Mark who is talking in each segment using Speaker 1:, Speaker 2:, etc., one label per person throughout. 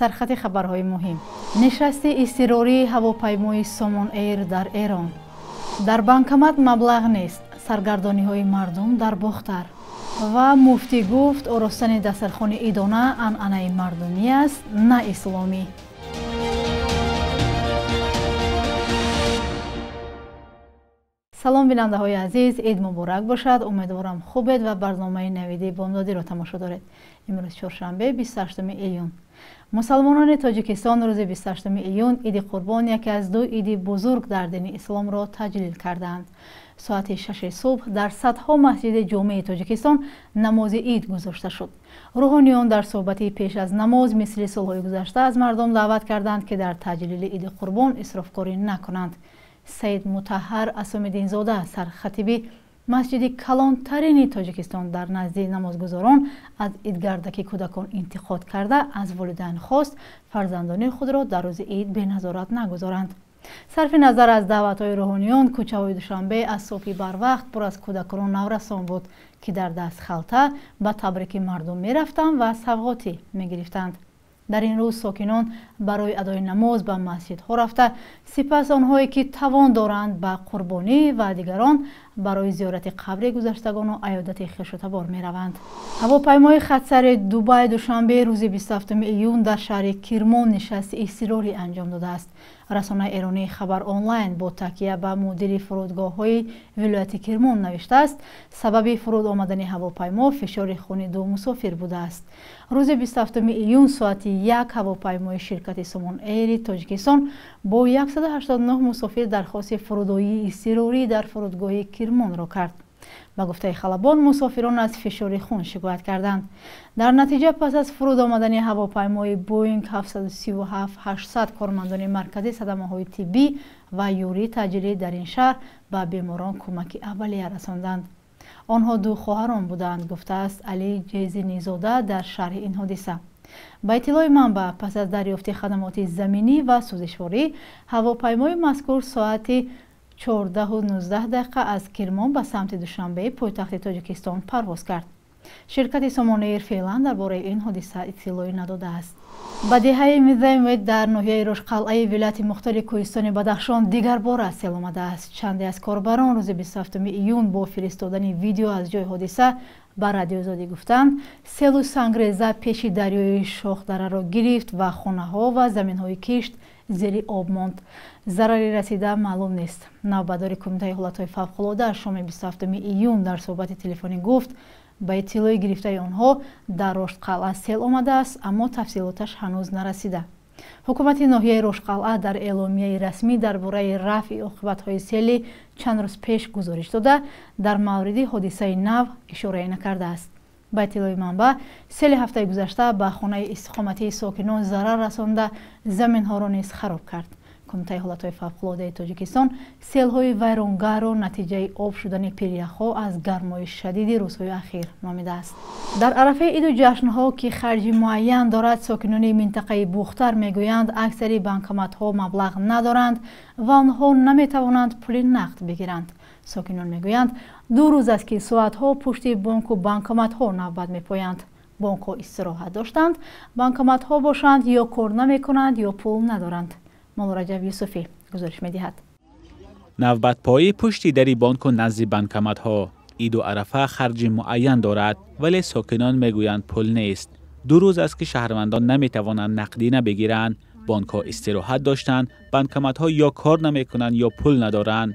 Speaker 1: Сархати хабарҳои муҳим. Нишасти изтирории ҳавопаймои Сомон Эйр дар Эрон. Дар банкомат маблағ нест. Саргардониҳои мардум дар Бохтар. Ва муфтӣ гуфт, оростани дастархони идона анъанаи мардумӣ аст, на исломӣ. Салом бинандаҳои азиз, ид муборак бошад. Умедворам хубед ва барномаи навиди бомдодиро тамошо доред. Имрӯз чоршанбе, 28 июн. Мусалмонони Тоҷикистон рӯзи 28 июн иди Қурбон, яке аз ду иди бузург дар дини исломро таҷлил кардаанд. Соати 6 субҳ дар садҳо масҷиди ҷомеи Тоҷикистон намози ид гузошта шуд. Рӯҳониён дар суҳбати пеш аз намоз мисли солҳои гузашта аз мардум даъват карданд, ки дар таҷлили иди Қурбон исрофкорӣ накунанд. Саид Мутаҳҳар Асомиддинзода, сархатиби масҷиди калонтарини Тоҷикистон, дар назди намозгузорон аз идгардаки кӯдакон интиқод карда, аз волидайн хост фарзандони худро дар рӯзи ид беназорат нагузоранд. Сарфи назар аз даъватҳои рӯҳониён, кӯчаҳои Душанбе аз субҳи барвақт пур аз кӯдакону наврасон буд, ки дар даст халта ба табрики мардум мерафтанд ва савғотӣ мегирифтанд. Дар ин рӯз сокинон барои адои намоз ба масҷидҳо рафта, сипас онҳое ки тавон доранд ба қурбонӣ ва дигарон барои зиёрати қабри гузаштагону аёдати хешутабор мераванд. Ҳавопаймои хатсари Дубай Душанбе рӯзи 27 июн дар шаҳри Кирмон нишасти изтирорӣ анҷом додааст. Расонаи эронии Хабар онлайн бо такя ба мудири фурудгоҳҳои вилояти Кирмон навиштааст, сабаби фуруд омадани ҳавопаймо фишори хуни ду мусофир будааст. Рӯзи 27 июн соати 1 ҳавопаймои ширкати Сомон Эйри Тоҷикистон бо 189 мусофир дархости фурудоии изтирорӣ дар фурудгоҳи Кирмонро кард. Ба гуфтаи халабон, мусофирон аз фишори хун шикоят карданд. Дар натиҷа пас аз фуруд омадани ҳавопаймои Боинг 737-800 кормандони маркази садамаҳои тиббӣ ва ёрии таъҷилӣ дар ин шаҳр ба беморон кӯмаки аввалия расонданд. Онҳо ду хоҳарон буданд, гуфтааст Али Ҷезинизода дар шарҳи ин ҳодиса. Ба иттилои манбаъ, пас аз дарёфти хадамоти заминӣ ва сӯзишворӣ, ҳавопаймои мазкур соати 14:19 дақиқа аз Кирмон ба самти Душанбе, пойтахти Тоҷикистон, парвоз кард. Ширкати Сомон Эйр феълан дар бораи ин ҳодиса иттилоӣ надодааст. Ба деҳаи Мизаймед дар ноҳияи Рошқалъаи вилояти мухтори кӯҳистони Бадахшон дигар бора сел омадааст. Чанде аз корбарон рӯзи 27 июн бо фиристодани видео аз ҷои ҳодиса ба Радиоозодӣ гуфтанд, селу сангреза пеши дарёи Шохдараро гирифт ва хонаҳо ва заминҳои кишт зери об монд. Зарари расида маълум нест. Навбатдори кумитаи ҳолатҳои фавқулода шоми 27 июн дар суҳбати телефонӣ гуфт, ба иттилои гирифтаи онҳо дар Роштқалъа сел омадааст, аммо тафсилоташ ҳанӯз нарасида. Ҳукумати ноҳияи Рошқалъа дар эъломияи расмӣ дар бораи рафъи оқибатҳои сели чанд рӯз пеш гузориш дода, дар мавриди ҳодисаи нав ишорае накардааст. Ба иттилои манбаъ, сели ҳафтаи гузашта ба хонаи истиқоматии сокинон зарар расонда, заминҳоро низ хароб кард. Кумитаи ҳолатҳои фавқулодаи Тоҷикистон селҳои вайронгарро натиҷаи об шудани пиряхҳо аз гармои шадиди рӯзҳои ахир номидааст. Дар арафаи иду ҷашнҳо, ки харҷи муайян дорад, сокинони минтақаи Бухтар мегӯянд, аксари банкоматҳо маблағ надоранд ва онҳо наметавонанд пули нақд бигиранд. Сокинон мегӯянд, ду рӯз аст, ки соатҳо пушти бонку банкоматҳо навбат мепоянд. Бонкҳо истироҳат доштанд, банкоматҳо бошанд ё кор намекунанд ё пул надоранд. Моллораҷаб Юсуфӣ гузориш медиҳад.
Speaker 2: Навбатпоӣ пушти дари бонку назди банкоматҳо. Иду арафа харҷи муайян дорад, вале сокинон мегӯянд пул нест. Ду рӯз аст, ки шаҳрвандон наметавонанд нақдина бигиранд. Бонкҳо истироҳат доштанд, банкоматҳо ё кор намекунанд ё пул надоранд.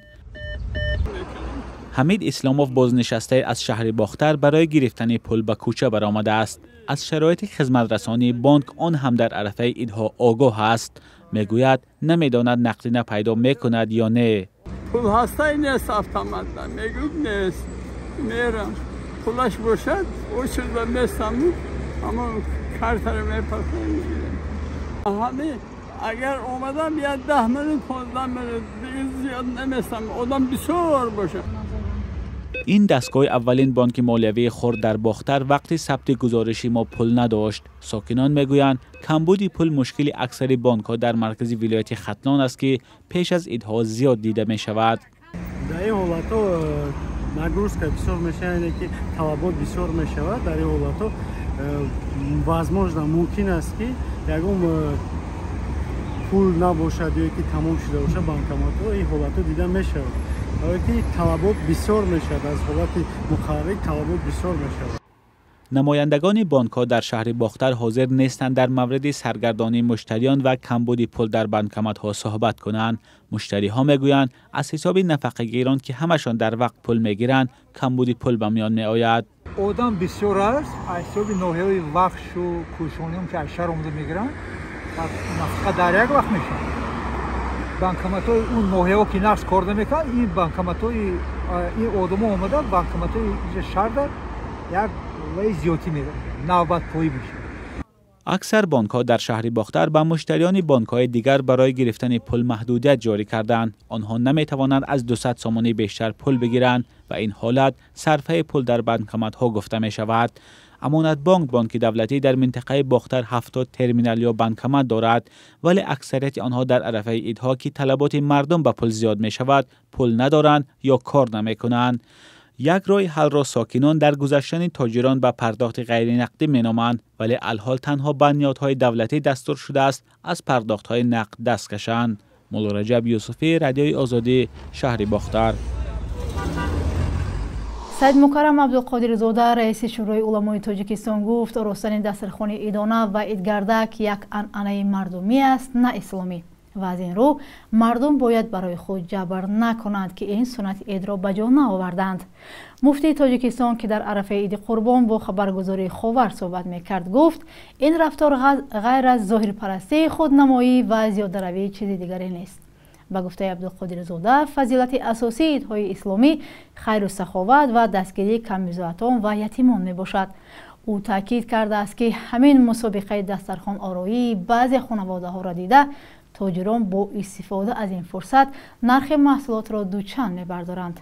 Speaker 2: Ҳамид Исломов бознишастае аз шаҳри Бохтар барои гирифтани пул ба кӯча баромадааст. Аз шароити хизматрасонии бонк он ҳам дар арафаи идҳо огоҳ аст. Мегӯяд, намедонад нақдина пайдо мекунад ё не.
Speaker 3: Пул ҳастай нест автоматда, мегӯд нест. Мерам. Пулаш бошад, очурда местам, аммо картаро мепасам мегирам. Ҳами агар омадам я 10 минут, 15 минут дига зиёд наместам. Одам бисёр бошад.
Speaker 2: Ин дастгоҳи аввалин бонки молиявии хурд дар Бохтар вақти сабти гузориши мо пул надошт. Сокинон мегӯянд, камбуди пул мушкили аксари бонкҳо дар маркази вилояти Хатлон аст, ки пеш аз идҳо зиёд дида мешавад.
Speaker 4: Дар ин ҳолатҳо нагрузка бисёр мешавад, яъне ки талабот бисёр мешавад. Дар ин ҳолатҳо Возможно, мумкин аст, ки ягон пул набошад ё ки тамом шуда бошад банкоматҳо. Ин ҳолатҳо дида мешавад, барое ки талабот бисёр мешавад, аз ҳолати муқаррарӣ талабот бисёр мешавад.
Speaker 2: Намояндагони бонкҳо дар шаҳри Бохтар ҳозир нестанд дар мавриди саргардонии муштариён ва камбуди пул дар банкоматҳо суҳбат кунанд. Муштариҳо мегӯянд, аз ҳисоби нафақагирон, ки ҳамашон дар вақт пул мегиранд, камбуди пул ба миён меояд.
Speaker 5: Одам бисёр аст, аз ҳисоби ноҳияҳои Вахшу Кӯшониём, ки аз шаҳр омада мегиранд, нафақа дар як вақт мешавад. Банкоматҳои он ноҳияҳо ки нақс кор намекунанд, ин банкоматҳои ин одамо омада банкоматҳои шаҳрда як вай зиёдтӣ навбатпоӣ мешавад.
Speaker 2: Аксар бонкҳо дар шаҳри Бохтар ба муштариёни бонкҳои дигар барои гирифтани пул маҳдудият ҷорӣ карданд. Онҳо наметавонанд аз 200 сомонӣ бештар пул бигиранд ва ин ҳолат сарфаи пул дар банкоматҳо гуфта мешавад. Амонатбонк, бонки давлатӣ, дар минтақаи Бохтар 70 терминал ё банкомат дорад, вале аксарияти онҳо дар арафаи идҳо, ки талаботи мардум ба пул зиёд мешавад, пул надоранд ё кор намекунанд. Як роҳи ҳалро сокинон дар гузаштани тоҷирон ба пардохти ғайринақдӣ меноманд, вале алҳол танҳо ба ниҳодҳои давлатӣ дастур шудааст аз пардохтҳои нақд даст кашанд. Муллораҷаб Юсуфӣ, Радиои Озодӣ, шаҳри Бохтар.
Speaker 1: Саид Мукаррам Абдулқодирзода, раиси Шӯрои уламои Тоҷикистон, гуфт, оростани дастархони идона ва идгардак як анъанаи мардумӣ аст, на исломӣ, ва аз ин рӯ мардум бояд барои худ ҷабр накунанд, ки ин суннати идро ба ҷо наоварданд. Муфтии Тоҷикистон, ки дар арафаи иди Қурбон бо хабаргузории Ховар суҳбат мекард, гуфт, ин рафтор ғайр аз зоҳирпарастии худнамоӣ ва зиёдаравӣ чизи дигаре нест. Ба гуфтаи Абдулқодирзода, фазилати асосии идҳои исломӣ хайру саховат ва дастгирии камбизоатон ва ятимон мебошад. Ӯ таъкид кардааст, ки ҳамин мусобиқаи дастархонороии баъзе хонаводаҳоро дида, тоҷирон бо истифода аз ин фурсат нархи маҳсулотро дучанд мебардоранд.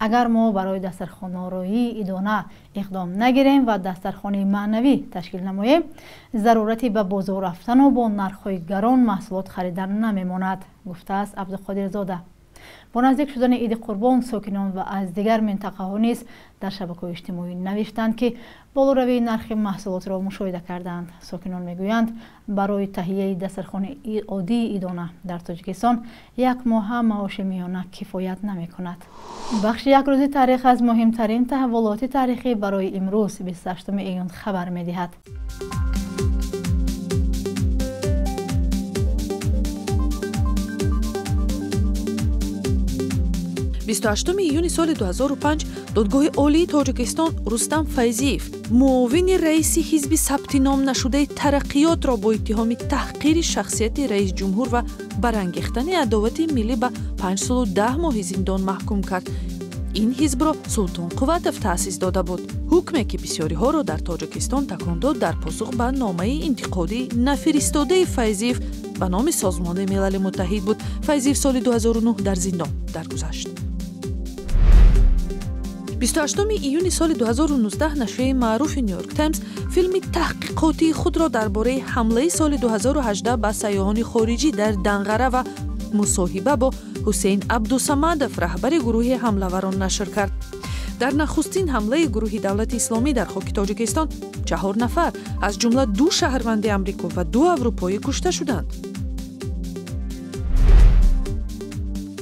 Speaker 1: Агар мо барои дастархонороии идона иқдом нагирем ва дастархони маънавӣ ташкил намоем, зарурати ба бозор рафтану бо нархҳои гарон маҳсулот харидан намемонад, гуфтааст Абдуқодирзода. Бо наздик шудани иди Қурбон, сокинон ва аз дигар минтақаҳо низ дар шабакаҳои иҷтимоӣ навиштанд, ки болоравии нархи маҳсулотро мушоҳида карданд. Сокинон мегӯянд, барои таҳияи дастархони оддии идона дар Тоҷикистон як моҳа маоши миёна кифоят намекунад. Бахши якрӯзи таърих аз муҳимтарин таҳаввулоти таърихӣ барои имрӯз, 28 июн, хабар медиҳад.
Speaker 6: 28 июни соли 2005 Додгоҳи Олии Тоҷикистон Рустам Файзиев, муовини раиси ҳизби сабти ном нашудаи Тараққиётро бо иттиҳоми таҳқири шахсияти раисҷумҳур ва барангехтани адовати миллӣ ба 5 солу 10 моҳи зиндон маҳкум кард. Ин ҳизбро Султон Қувватов таъсис дода буд. Ҳукме, ки бисёриҳоро дар Тоҷикистон такон дод, дар посух ба номаи интиқодӣ нафиристодаи Файзиев ба номи Созмони Милали Муттаҳид буд. Файзиев соли 2009 дар зиндон даргузашт. 28 июни соли 2019 нашрияи маъруфи Нью-Йорк Таймс филми таҳқиқотии худро дар бораи ҳамлаи соли 2018 ба сайёҳони хориҷӣ дар Данғара ва мусоҳиба бо Ҳусейн Абдусамадов, раҳбари гурӯҳи ҳамлаварон, нашр кард. Дар нахустин ҳамлаи гурӯҳи Давлати Исломӣ дар хоки Тоҷикистон 4 нафар, аз ҷумла 2 шаҳрванди Амрико ва 2 аврупоӣ кушта шуданд.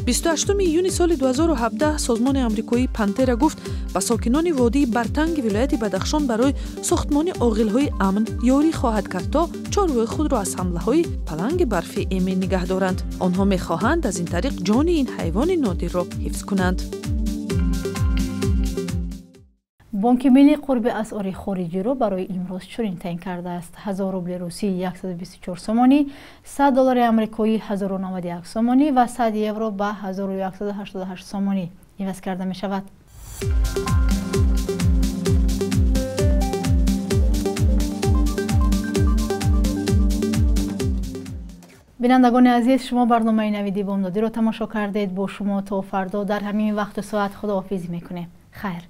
Speaker 6: 28 июни соли 2017 созмони амрикоии Пантера гуфт, ба сокинони водии Бартанги вилояти Бадахшон барои сохтмони оғилҳои амн ёрӣ хоҳад кард, то чорвои худро аз ҳамлаҳои паланги барфӣ эмин нигаҳ доранд. Онҳо мехоҳанд аз ин тариқ ҷони ин ҳайвони нодирро ҳифз кунанд.
Speaker 1: Бонки Миллӣ қурби асъори хориҷиро барои имрӯз чунин таъин кардааст: 1000 рубли русӣ 124 сомонӣ, 100 доллари амрикоӣ 1091 сомонӣ ва 100 евро ба 1188 сомонӣ иваз карда мешавад. Бинандагони азиз, шумо барномаи Навиди Бомдодиро тамошо кардед. Бо шумо то фардо дар ҳамин вақту соат худоҳофизӣ мекунем. Хайр.